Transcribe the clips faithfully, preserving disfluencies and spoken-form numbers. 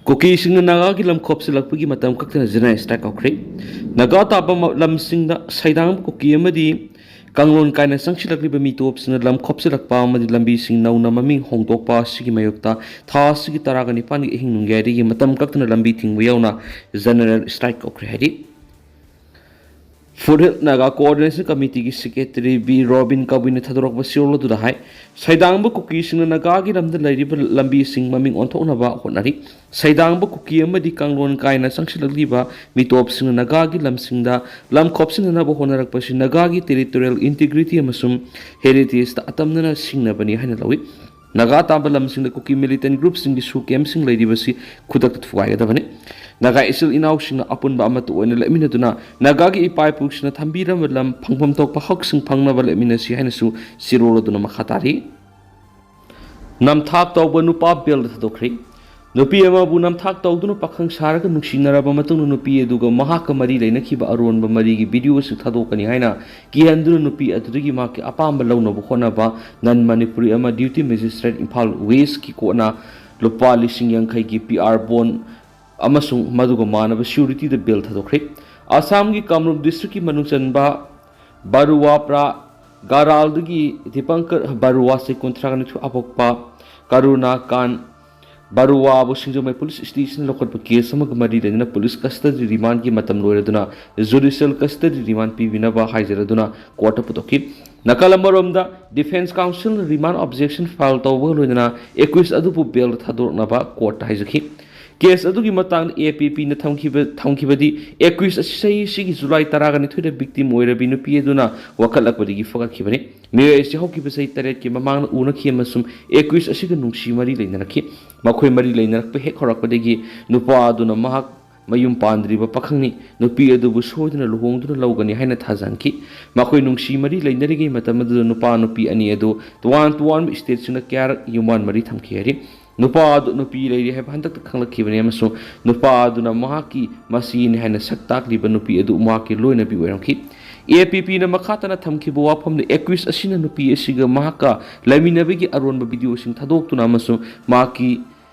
ꯀꯨꯀꯤꯁꯤꯡꯅ ꯅꯥꯒꯥꯒꯤ ꯂꯝ ꯈꯣꯞꯆꯤꯜꯂꯛꯄꯒꯤ ꯃꯇꯝ ꯀꯛꯇꯅ general strike ꯍꯧꯈ꯭ꯔꯦ꯫ ꯅꯥꯒꯥ ꯇꯥꯕ ꯃ-, ꯂꯝꯁꯤꯡꯗ ꯁꯩꯗꯥꯡꯕ ꯀꯨꯀꯤ ꯑꯃꯗꯤ ꯀꯥꯡꯂꯣꯟ ꯀꯥꯏꯅ ꯆꯪꯁꯤꯜꯂꯛꯂꯤꯕ ꯃꯤꯇꯣꯞꯁꯤꯡꯅ ꯂꯝ ꯈꯣꯞꯆꯤꯜꯂꯛꯄ ꯑꯃꯗꯤ ꯂꯝꯕꯤꯁꯤꯡ ꯅꯧꯅ ꯃꯃꯤꯡ ꯍꯣꯡꯗꯣꯛꯄ ꯑꯁꯤꯒꯤ ꯃꯥꯌꯣꯛꯇ ꯊꯥ ꯑꯁꯤꯒꯤ ꯇꯔꯥꯒ ꯅꯤꯄꯥꯟꯒꯤ ꯑꯍꯤꯡ ꯅꯣꯡꯌꯥꯏꯗꯒꯤ ꯃꯇꯝ ꯀꯛꯇꯅ ꯂꯝꯕꯤ ꯊꯤꯡꯕ ꯌꯥꯎꯅ ꯖꯦꯅꯦꯔꯦꯜ ꯁ꯭ꯇ꯭ꯔꯥꯏꯛ ꯀꯧꯈ꯭ꯔꯦ ꯍꯥꯏꯔꯤ꯫ ꯐꯨꯔꯤꯜ ꯅꯥꯒꯥ ꯀꯣꯑꯣꯔꯗꯤꯅꯦꯁꯟ ꯀꯃꯤꯇꯤꯒꯤ ꯁꯦꯀ꯭ꯔꯦꯇꯔꯤ ꯕꯤ ꯔꯣꯕꯤꯟ ꯀꯕꯨꯏꯅ ꯊꯥꯗꯣꯔꯛꯄ ꯆꯦꯔꯣꯜ ꯑꯗꯨꯗ ꯍꯥꯏ, ꯁꯩꯗꯥꯡꯕ ꯀꯨꯀꯤꯁꯤꯡꯅ ꯅꯥꯒꯥꯒꯤ ꯂꯝꯗ ꯂꯩꯔꯤꯕ ꯂꯝꯕꯤꯁꯤꯡ ꯃꯃꯤꯡ ꯑꯣꯟꯊꯣꯛꯅꯕ ꯍꯣꯠꯅꯔꯤ꯫ ꯁꯩꯗꯥꯡꯕ ꯀꯨꯀꯤ ꯑꯃꯗꯤ ꯀꯥꯡꯂꯣꯟ ꯀꯥꯏꯅ ꯆꯪꯁꯤꯜꯂꯛꯂꯤꯕ ꯃꯤꯇꯣꯞꯁꯤꯡꯅ ꯅꯥꯒꯥꯒꯤ ꯂꯝꯁꯤꯡꯗ ꯂꯝ ꯈꯣꯞꯆꯤꯟꯅꯅꯕ ꯍꯣꯠꯅꯔꯛꯄꯁꯤ ꯅꯥꯒꯥꯒꯤ ꯇꯦꯔꯤꯇꯣꯔꯤꯌꯦꯜ ꯏꯟꯇꯤꯒ꯭ꯔꯤꯇꯤ ꯑꯃꯁꯨꯡ ꯍꯦꯔꯤꯇꯦꯖꯇ ꯑꯇꯝꯅꯅ ꯁꯤꯡꯅꯕꯅꯤ ꯍꯥꯏꯅ ꯂꯧꯏ꯫ ꯅꯥꯒꯥ ꯇꯥꯕ ꯂꯝꯁꯤꯡꯗ ꯀꯨꯀꯤ ꯃꯤꯂꯤꯇꯦꯟ ꯒ꯭ꯔꯨꯞꯁꯤꯡꯒꯤ ꯁꯨ ꯀꯦꯝꯞꯁꯤꯡ ꯂꯩꯔꯤꯕꯁꯤ ꯈꯨꯗꯛꯇ ꯊꯨꯒꯥꯏꯒꯗꯕꯅꯤ꯫ ꯅꯥꯒꯥ ꯏꯆꯤꯜ ꯏꯅꯥꯎꯁꯤꯡꯅ ꯑꯄꯨꯟꯕ ꯑꯃꯠꯇ ꯑꯣꯏꯅ ꯂꯦꯞꯃꯤꯟꯅꯗꯨꯅ ꯅꯥꯒꯥꯒꯤ ꯏꯄꯥ ꯏꯄꯨꯁꯤꯡꯅ ꯊꯝꯕꯤꯔꯝꯕ ꯂꯝ ꯐꯪꯐꯝ ꯊꯣꯛꯄ ꯍꯛꯁꯤꯡ ꯐꯪꯅꯕ ꯂꯦꯞꯃꯤꯟꯅꯁꯤ ꯍꯥꯏꯅꯁꯨ ꯆꯦꯔꯣꯜ ꯑꯗꯨꯅ ꯃꯈꯥ ꯇꯥꯔꯤ꯫ ꯅꯝꯊꯥꯛ ꯇꯧꯕ ꯅꯨꯄꯥ ꯕꯦꯜꯗ ꯊꯥꯗꯣꯛꯈ꯭ꯔꯦ꯫ ꯅꯨꯄꯤ ꯑꯃꯕꯨ ꯅꯝꯊꯥꯛ ꯇꯧꯗꯨꯅ ꯄꯥꯈꯪ ꯁꯥꯔꯒ ꯅꯨꯡꯁꯤꯅꯔꯕ ꯃꯇꯨꯡꯗ ꯅꯨꯄꯤ ꯑꯗꯨꯒ ꯃꯍꯥꯛꯀ ꯃꯔꯤ ꯂꯩꯅꯈꯤꯕ ꯑꯔꯣꯟꯕ ꯃꯔꯤꯒꯤ ꯚꯤꯗꯤꯑꯣꯁꯤꯡ ꯊꯥꯗꯣꯛꯀꯅꯤ ꯍꯥꯏꯅ ꯀꯤꯍꯟꯗꯨꯅ ꯅꯨꯄꯤ ꯑꯗꯨꯗꯒꯤ ꯃꯍꯥꯛꯀꯤ ꯑꯄꯥꯝꯕ ꯂꯧꯅꯕ ꯍꯣꯠꯅꯕ ꯅꯟ ꯃꯅꯤꯄꯨꯔꯤ ꯑꯃ ꯗ꯭ꯌꯨꯇꯤ ꯃꯦꯖꯤꯁꯇ꯭ꯔꯦꯠ ꯏꯝꯐꯥꯜ ꯋꯦꯁꯀꯤ ꯀꯣꯔꯠꯅ ꯂꯨꯄꯥ ꯂꯤꯁꯤꯡ ꯌꯥꯡꯈꯩꯒꯤ ꯄꯤ ꯑꯥꯔ ꯕꯣꯟ ꯑꯃꯁꯨꯡ ꯃꯗꯨꯒ ꯃꯥꯟꯅꯕ ꯁ꯭ꯌꯨꯔꯤꯇꯤꯗ ꯕꯦꯜ ꯊꯥꯗꯣꯛꯈ꯭ꯔꯦ꯫ ꯑꯁꯥꯝꯒꯤ ꯀꯥꯃꯔꯨꯞ ꯗꯤꯁꯇ꯭ꯔꯤꯛꯀꯤ ꯃꯅꯨꯡ ꯆꯟꯕ ꯕꯥꯔꯨꯋꯥꯄ꯭ꯔꯥ ꯒꯥꯔꯥꯜꯗꯒꯤ ꯗꯤꯄꯪꯀꯔ ꯕꯥꯔꯨꯋꯥ, ꯆꯍꯤ ꯀꯨꯟꯊ꯭ꯔꯥ ꯅꯤꯊꯣꯏ, ꯑꯄꯣꯛꯄ ꯀꯔꯨꯅꯥ ꯀꯥꯟ ꯕꯥꯔꯨꯋꯥꯕꯨ ꯁꯤꯡꯖꯃꯩ ꯄꯨꯂꯤꯁ ꯁ꯭ꯇꯦꯁꯟꯅ ꯂꯧꯈꯠꯄ ꯀꯦꯁ ꯑꯃꯒ ꯃꯔꯤ ꯂꯩꯅꯅ ꯄꯨꯂꯤꯁ ꯀꯁꯇꯗꯤ ꯔꯤꯃꯥꯟꯒꯤ ꯃꯇꯝ ꯂꯣꯏꯔꯗꯨꯅ ꯖꯨꯗꯤꯁꯤꯌꯦꯜ ꯀꯁꯇꯗꯤ ꯔꯤꯃꯥꯟ ꯄꯤꯕꯤꯅꯕ ꯍꯥꯏꯖꯔꯗꯨꯅ ꯀꯣꯔꯠꯇ ꯄꯨꯊꯣꯛꯈꯤ꯫ ꯅꯥꯀꯜ ꯑꯃꯔꯣꯝꯗ, ꯗꯤꯐꯦꯟꯁ ꯀꯥꯎꯟꯁꯤꯜꯅ ꯔꯤꯃꯥꯟ ꯑꯣꯕꯖꯦꯛꯁꯟ ꯐꯥꯏꯜ ꯇꯧꯕꯒ ꯂꯣꯏꯅꯅ ꯑꯦꯀ꯭ꯌꯨꯁ ꯑꯗꯨꯕꯨ ꯕꯦꯜꯗ ꯊꯥꯗꯣꯔꯛꯅꯕ ꯀꯣꯔꯠꯇ ꯍꯥꯏꯖꯈꯤ꯫ ꯀꯦꯁ ꯑꯗꯨꯒꯤ ꯃꯇꯥꯡꯗ ꯑꯦ ꯄꯤ ꯄꯤꯅ ꯊꯝꯈꯤꯕ, ꯊꯝꯈꯤꯕꯗꯤ, ꯑꯦꯀ꯭ꯌꯨꯁ ꯑꯁꯤ ꯆꯍꯤ ꯑꯁꯤꯒꯤ ꯖꯨꯂꯥꯏ ꯇꯔꯥꯒ ꯅꯤꯊꯣꯏꯗ ꯚꯤꯛꯇꯤꯝ ꯑꯣꯏꯔꯕꯤ ꯅꯨꯄꯤ ꯑꯗꯨꯅ ꯋꯥꯀꯠꯂꯛꯄꯗꯒꯤ ꯐꯒꯠꯈꯤꯕꯅꯤ꯫ ꯃꯤꯑꯣꯏ ꯑꯁꯤ ꯍꯧꯈꯤꯕ ꯆꯍꯤ ꯇꯔꯦꯠꯀꯤ ꯃꯃꯥꯡꯗ ꯎꯅꯈꯤ ꯑꯃꯁꯨꯡ ꯑꯦꯀ꯭ꯌꯨꯁ ꯑꯁꯤꯒ ꯅꯨꯡꯁꯤ ꯃꯔꯤ ꯂꯩꯅꯔꯛꯈꯤ꯫ ꯃꯈꯣꯏ ꯃꯔꯤ ꯂꯩꯅꯔꯛꯄ ꯍꯦꯛ ꯍꯧꯔꯛꯄꯗꯒꯤ ꯅꯨꯄꯥ ꯑꯗꯨꯅ ꯃꯍꯥꯛ ꯃꯌꯨꯝ ꯄꯥꯟꯗ꯭ꯔꯤꯕ ꯄꯥꯈꯪꯅꯤ, ꯅꯨꯄꯤ ꯑꯗꯨꯕꯨ ꯁꯣꯏꯗꯅ ꯂꯨꯍꯣꯡꯗꯨꯅ ꯂꯧꯒꯅꯤ ꯍꯥꯏꯅ ꯊꯥꯖꯍꯟꯈꯤ꯫ ꯃꯈꯣꯏ ꯅꯨꯡꯁꯤ ꯃꯔꯤ ꯂꯩꯅꯔꯤꯉꯩ ꯃꯇꯝ ꯑꯗꯨꯗ ꯅꯨꯄꯥ ꯅꯨꯄꯤ ꯑꯅꯤ ꯑꯗꯨ ꯇꯣꯉꯥꯟ ꯇꯣꯉꯥꯟꯕ ꯁ꯭ꯇꯦꯠꯁꯤꯡꯗ ꯀꯌꯥꯔꯛ ꯌꯨꯝꯕꯥꯟ ꯃꯔꯤ ꯊꯝꯈꯤ ꯍꯥꯏꯔꯤ꯫ ꯅꯨꯄꯥ ꯑꯗꯨ ꯅꯨꯄꯤ ꯂꯩꯔꯤ ꯍꯥꯏꯕ ꯍꯟꯗꯛꯇ ꯈꯪꯂꯛꯈꯤꯕꯅꯤ ꯑꯃꯁꯨꯡ ꯅꯨꯄꯥ ꯑꯗꯨꯅ ꯃꯍꯥꯛꯀꯤ ꯃꯆꯦꯅꯤ ꯍꯥꯏꯅ ꯁꯛ ꯇꯥꯛꯂꯤꯕ ꯅꯨꯄꯤ ꯑꯗꯨ ꯃꯍꯥꯛꯀꯤ ꯂꯣꯏꯅꯕꯤ ꯑꯣꯏꯔꯝꯈꯤ꯫ ꯑꯦ ꯄꯤ ꯄꯤꯅ ꯃꯈꯥ ꯇꯥꯅ ꯊꯝꯈꯤꯕ ꯋꯥꯐꯝꯗ, ꯑꯦꯀ꯭ꯌꯨꯁ ꯑꯁꯤꯅ ꯅꯨꯄꯤ ꯑꯁꯤꯒ ꯃꯍꯥꯛꯀ ꯂꯩꯃꯤꯟꯅꯕꯒꯤ ꯑꯔꯣꯟꯕ ꯚꯤꯗꯤꯑꯣꯁꯤꯡ ꯊꯥꯗꯣꯛꯇꯨꯅ ꯑꯃꯁꯨꯡ ꯃꯍꯥꯛꯀꯤ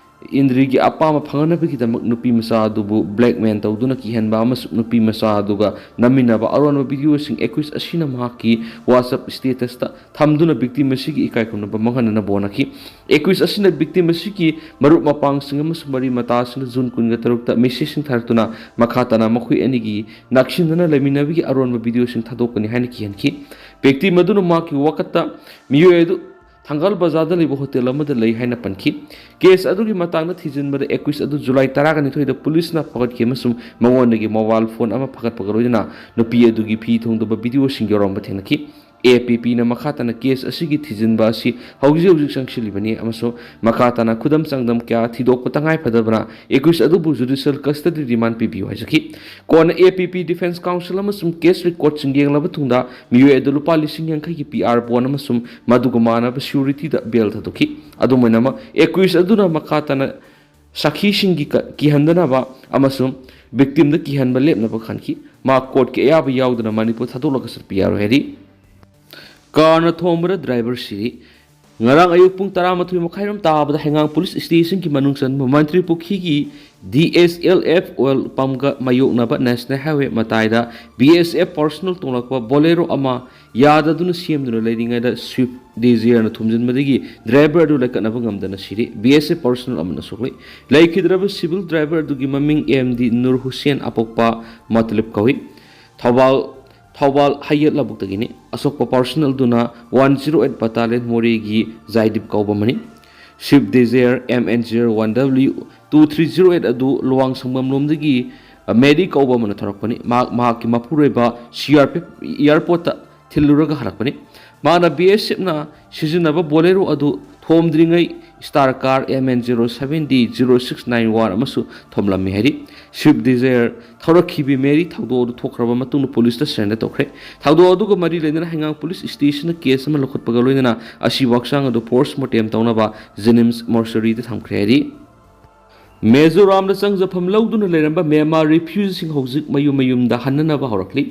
ꯏꯟꯗ꯭ꯔꯤꯒꯤ ꯑꯄꯥꯝꯕ ꯐꯪꯅꯅꯕꯒꯤꯗꯃꯛ ꯅꯨꯄꯤ ꯃꯆꯥ ꯑꯗꯨꯕꯨ blackmail ꯇꯧꯗꯨꯅ ꯀꯤꯍꯟꯕ ꯑꯃꯁꯨꯡ ꯅꯨꯄꯤ ꯃꯆꯥ ꯑꯗꯨꯒ ꯅꯝꯃꯤꯟꯅꯕ ꯑꯔꯣꯟꯕ videoꯁꯤꯡ ꯑꯦꯀ꯭ꯌꯨꯁ ꯑꯁꯤꯅ ꯃꯍꯥꯛꯀꯤ WhatsApp statusꯇ ꯊꯝꯗꯨꯅ victim ꯑꯁꯤꯒꯤ ꯏꯀꯥꯏ ꯈꯨꯝꯅꯕ ꯃꯥꯡꯍꯟꯅꯅꯕ ꯍꯣꯠꯅꯈꯤ꯫ ꯑꯦꯀ꯭ꯌꯨꯁ ꯑꯁꯤꯅ victim ꯑꯁꯤꯒꯤ ꯃꯔꯨꯞ ꯃꯄꯥꯡꯁꯤꯡ ꯑꯃꯁꯨꯡ ꯃꯔꯤ ꯃꯇꯥꯁꯤꯡꯗ ꯖꯨꯟ ꯀꯨꯟꯒ ꯇꯔꯨꯛꯇ messageꯁꯤꯡ ꯊꯥꯔꯛꯇꯨꯅ ꯃꯈꯥ ꯇꯥꯅ ꯃꯈꯣꯏ ꯑꯅꯤꯒꯤ ꯅꯛꯁꯤꯟꯅꯅ ꯂꯩꯃꯤꯟꯅꯕꯒꯤ ꯑꯔꯣꯟꯕ videoꯁꯤꯡ ꯊꯥꯗꯣꯛꯀꯅꯤ ꯍꯥꯏꯅ ꯀꯤꯍꯟꯈꯤ꯫ Victim ꯑꯗꯨꯅ ꯃꯍꯥꯛꯀꯤ ꯋꯥꯀꯠꯇ ꯃꯤꯑꯣꯏ ꯑꯗꯨ ꯊꯪꯒꯥꯜ ꯕꯖꯥꯔꯗ ꯂꯩꯕ ꯍꯣꯇꯦꯜ ꯑꯃꯗ ꯂꯩ ꯍꯥꯏꯅ ꯄꯟꯈꯤ꯫ ꯀꯦꯁ ꯑꯗꯨꯒꯤ ꯃꯇꯥꯡꯗ ꯊꯤꯖꯤꯟꯕꯗ ꯑꯦꯀ꯭ꯌꯨꯁ ꯑꯗꯨ ꯖꯨꯂꯥꯏ ꯇꯔꯥꯒ ꯅꯤꯊꯣꯏꯗ ꯄꯨꯂꯤꯁꯅ ꯐꯥꯒꯠꯈꯤ ꯑꯃꯁꯨꯡ ꯃꯉꯣꯟꯗꯒꯤ ꯃꯣꯕꯥꯏꯜ ꯐꯣꯟ ꯑꯃ ꯐꯥꯒꯠꯄꯒ ꯂꯣꯏꯅꯅ ꯅꯨꯄꯤ ꯑꯗꯨꯒꯤ ꯐꯤ ꯊꯣꯡꯗꯕ videoꯁꯤꯡ ꯌꯥꯎꯔꯝꯕ ꯊꯦꯡꯅꯈꯤ꯫ ꯑꯦ ꯄꯤ ꯄꯤꯅ ꯃꯈꯥ ꯇꯥꯅ ꯀꯦꯁ ꯑꯁꯤꯒꯤ ꯊꯤꯖꯤꯟꯕ ꯑꯁꯤ ꯍꯧꯖꯤꯛ ꯍꯧꯖꯤꯛ ꯆꯪꯁꯤꯜꯂꯤꯕꯅꯤ ꯑꯃꯁꯨꯡ ꯃꯈꯥ ꯇꯥꯅ ꯈꯨꯗꯝ ꯆꯥꯡꯗꯝ ꯀꯌꯥ ꯊꯤꯗꯣꯛꯄ ꯇꯉꯥꯏ ꯐꯗꯕꯅ ꯑꯦꯀ꯭ꯌꯨꯁ ꯑꯗꯨꯕꯨ ꯖꯨꯗꯤꯁꯤꯌꯦꯜ ꯀꯁꯇꯗꯤ ꯔꯤꯃꯥꯟ ꯄꯤꯕꯤꯌꯨ ꯍꯥꯏꯖꯈꯤ꯫ ꯀꯣꯟꯅ ꯑꯦ ꯄꯤ ꯄꯤ ꯗꯤꯐꯦꯟꯁ ꯀꯥꯎꯟꯁꯤꯜ ꯑꯃꯁꯨꯡ ꯀꯦꯁ ꯔꯦꯀꯣꯔꯗꯁꯤꯡ ꯌꯦꯡꯂꯕ ꯃꯇꯨꯡꯗ ꯃꯤꯑꯣꯏ ꯑꯗꯨ ꯂꯨꯄꯥ ꯂꯤꯁꯤꯡ ꯌꯥꯡꯈꯩꯒꯤ ꯄꯤ ꯑꯥꯔ ꯕꯣꯟ ꯑꯃꯁꯨꯡ ꯃꯗꯨꯒ ꯃꯥꯟꯅꯕ ꯁ꯭ꯌꯨꯔꯤꯇꯤꯗ ꯕꯦꯜ ꯊꯥꯗꯣꯛꯈꯤ꯫ ꯑꯗꯨꯝ ꯑꯣꯏꯅꯃꯛ, ꯑꯦꯀ꯭ꯌꯨꯁ ꯑꯗꯨꯅ ꯃꯈꯥ ꯇꯥꯅ ꯁꯥꯈꯤꯁꯤꯡꯒꯤ ꯀ-, ꯀꯤꯍꯟꯗꯅꯕ ꯑꯃꯁꯨꯡ ꯚꯤꯛꯇꯤꯝꯗ ꯀꯤꯍꯟꯕ ꯂꯦꯞꯅꯕ ꯈꯟꯈꯤ꯫ ꯃꯍꯥꯛ ꯀꯣꯔꯠꯀꯤ ꯑꯌꯥꯕ ꯌꯥꯎꯗꯅ ꯃꯅꯤꯄꯨꯔ ꯊꯥꯗꯣꯛꯂꯒ ꯆꯠꯄ ꯌꯥꯔꯣꯏ ꯍꯥꯏꯔꯤ꯫ ꯀꯥꯔꯅ ꯊꯣꯝꯕꯗ ꯗ꯭ꯔꯥꯏꯚꯔ ꯁꯤꯔꯤ꯫ ꯉꯔꯥꯡ ꯑꯌꯨꯛ ꯄꯨꯡ ꯇꯔꯥꯃꯥꯊꯣꯏ ꯃꯈꯥꯏꯔꯣꯝ ꯇꯥꯕꯗ ꯍꯩꯉꯥꯡ ꯄꯨꯂꯤꯁ ꯁ꯭ꯇꯦꯁꯟꯒꯤ ꯃꯅꯨꯡ ꯆꯟꯕ ꯃꯟꯇ꯭ꯔꯤ ꯄꯨꯈ꯭ꯔꯤꯒꯤ D S L F oil ꯄꯝꯒ ꯃꯥꯌꯣꯛꯅꯕ ꯅꯦꯁꯅꯦꯜ ꯍꯥꯏꯋꯦ ꯃꯇꯥꯏꯗ ꯕꯤ ꯑꯦꯁ ꯑꯦꯐ ꯄꯥꯔꯁꯣꯅꯦꯜ ꯇꯣꯡꯂꯛꯄ ꯕꯣꯂꯦꯔꯣ ꯑꯃ ꯌꯥꯗꯗꯨꯅ ꯁꯦꯝꯗꯨꯅ ꯂꯩꯔꯤꯉꯩꯗ ꯁ꯭ꯋꯤꯐ ꯗꯤꯖꯤꯌꯔꯅ ꯊꯣꯝꯖꯤꯟꯕꯗꯒꯤ ꯗ꯭ꯔꯥꯏꯚꯔ ꯑꯗꯨ ꯂꯥꯏꯀꯠꯅꯕ ꯉꯝꯗꯅ ꯁꯤꯔꯤ꯫ ꯕꯤ ꯑꯦꯁ ꯑꯦꯐ ꯄꯥꯔꯁꯣꯅꯦꯜ ꯑꯃꯅ ꯁꯣꯛꯂꯤ꯫ ꯂꯩꯈꯤꯗ꯭ꯔꯕ ꯁꯤꯚꯤꯜ ꯗ꯭ꯔꯥꯏꯚꯔ ꯑꯗꯨꯒꯤ ꯃꯃꯤꯡ ꯑꯦꯝ ꯗꯤ ꯅꯨꯔ ꯍꯨꯁꯦꯟ ꯑꯄꯣꯛꯄ ꯃꯇꯂꯤꯞ ꯀꯧꯏ꯫ ꯊꯧꯕꯥꯜ, ꯊꯧꯕꯥꯜ ꯍꯩꯌꯦꯠ ꯂꯧꯕꯨꯛꯇꯒꯤꯅꯤ꯫ ꯑꯁꯣꯛꯄ ꯄꯥꯔꯁꯣꯅꯦꯜ ꯑꯗꯨꯅ ꯋꯥꯟ ꯖꯤꯔꯣ ꯑꯩꯠ ꯕꯇꯥꯂꯤꯌꯟ ꯃꯣꯔꯦꯒꯤ ꯖꯥꯏꯗꯤꯞ ꯀꯧꯕ ꯑꯃꯅꯤ꯫ Swift Dzire M N zero one W two three zero eight ꯑꯗꯨ ꯂꯨꯋꯥꯡꯁꯪꯕꯝ ꯂꯣꯝꯗꯒꯤ, ꯑ, ꯃꯦꯔꯤ ꯀꯧꯕ ꯑꯃꯅ ꯊꯧꯔꯛꯄꯅꯤ꯫ ꯃꯍꯥꯛ ꯃꯍꯥꯛꯀꯤ ꯃꯄꯨꯔꯣꯏꯕ ꯁꯤ ꯑꯥꯔ ꯄꯤ ꯑꯦꯐ ꯑꯦꯌꯥꯔꯄꯣꯔꯠꯇ ꯊꯤꯜꯂꯨꯔꯒ ꯍꯜꯂꯛꯄꯅꯤ꯫ ꯃꯍꯥꯛꯅ ꯕꯤ ꯑꯦꯁ ꯑꯦꯐꯅ ꯁꯤꯖꯤꯟꯅꯕ ꯕꯣꯂꯦꯔꯣ ꯑꯗꯨ ꯊꯣꯝꯗ꯭ꯔꯤꯉꯩ star car M N zero seven D zero six nine one ꯑꯃꯁꯨ ꯊꯣꯝꯂꯝꯃꯤ ꯍꯥꯏꯔꯤ꯫ ꯁ꯭ꯋꯤꯐ ꯗꯤꯖꯥꯌꯔ ꯊꯧꯔꯛꯈꯤꯕꯤ ꯃꯦꯔꯤ ꯊꯧꯗꯣꯛ ꯑꯗꯨ ꯊꯣꯛꯈ꯭ꯔꯕ ꯃꯇꯨꯡꯗ ꯄꯨꯂꯤꯁꯇ ꯁꯔꯦꯟꯗꯔ ꯇꯧꯈ꯭ꯔꯦ꯫ ꯊꯧꯗꯣꯛ ꯑꯗꯨꯒ ꯃꯔꯤ ꯂꯩꯅꯅ ꯍꯩꯉꯥꯡ ꯄꯨꯂꯤꯁ ꯁ꯭ꯇꯦꯁꯟꯅ ꯀꯦꯁ ꯑꯃ ꯂꯧꯈꯠꯄꯒ ꯂꯣꯏꯅꯅ ꯑꯁꯤꯕ ꯍꯛꯆꯥꯡ ꯑꯗꯨ ꯄꯣꯁꯃꯣꯔꯇꯦꯝ ꯇꯧꯅꯕ ꯖꯦꯅꯤꯝꯁ ꯃꯣꯔꯆꯔꯤꯗ ꯊꯝꯈ꯭ꯔꯦ ꯍꯥꯏꯔꯤ꯫ ꯃꯤꯖꯣꯔꯥꯝꯗ ꯆꯪꯖꯐꯝ ꯂꯧꯗꯨꯅ ꯂꯩꯔꯝꯕ ꯃ꯭ꯌꯥꯟꯃꯥꯔ ꯔꯤꯐ꯭ꯌꯨꯖꯤꯁꯤꯡ ꯍꯧꯖꯤꯛ ꯃꯌꯨꯝ ꯃꯌꯨꯝꯗ ꯍꯟꯅꯅꯕ ꯍꯧꯔꯛꯂꯤ꯫